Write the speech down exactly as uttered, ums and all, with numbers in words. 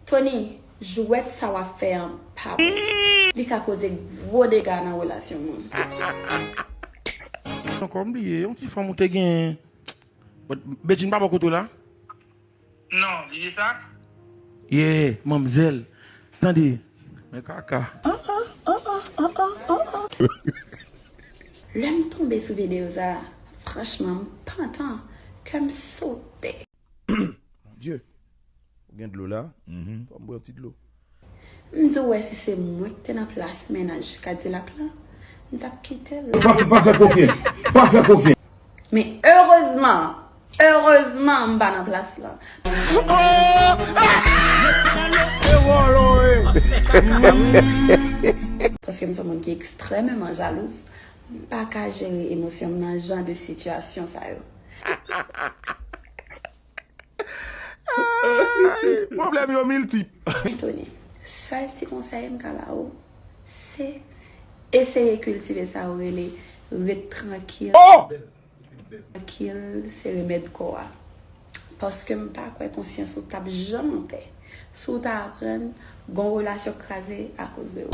Tony, jwèt sa w ap fè an pa bon. Li ka koze gwo dega nan relasyon moun. Ankò m bliye, yon ti fanm ou te gen. Bedjine pa bò kote w la? Non, li di sa? Yeah, manmzèl. Tande. Men kaka. Lè m tonbe sou videyo sa, franchman, m pantan, kè m sote. Mon Dieu. Ou gen dlo la? Fò m bwè yon ti dlo. M di w wè si se mwen k te nan plas mennaj Kadilak la, m t ap kite l. Pa fè, pa fè kokenn. Pa fè kokenn. Men erezman, erezman m pa nan plas la. Paske m se yon moun ki ekstrèmeman jalouz, m pa ka jere emosyon m nan jan de sitiyasyon sa yo. Pwoblèm yo miltip. Anthony, sèl ti konsèy m ka ba ou, se eseye kiltive sa yo rele ret trankil. Trankil, se remèd kò a. Paske m pa kwè konsyans ou t ap janm anpè si w ta aprann gon relasyon kraze akoz de ou.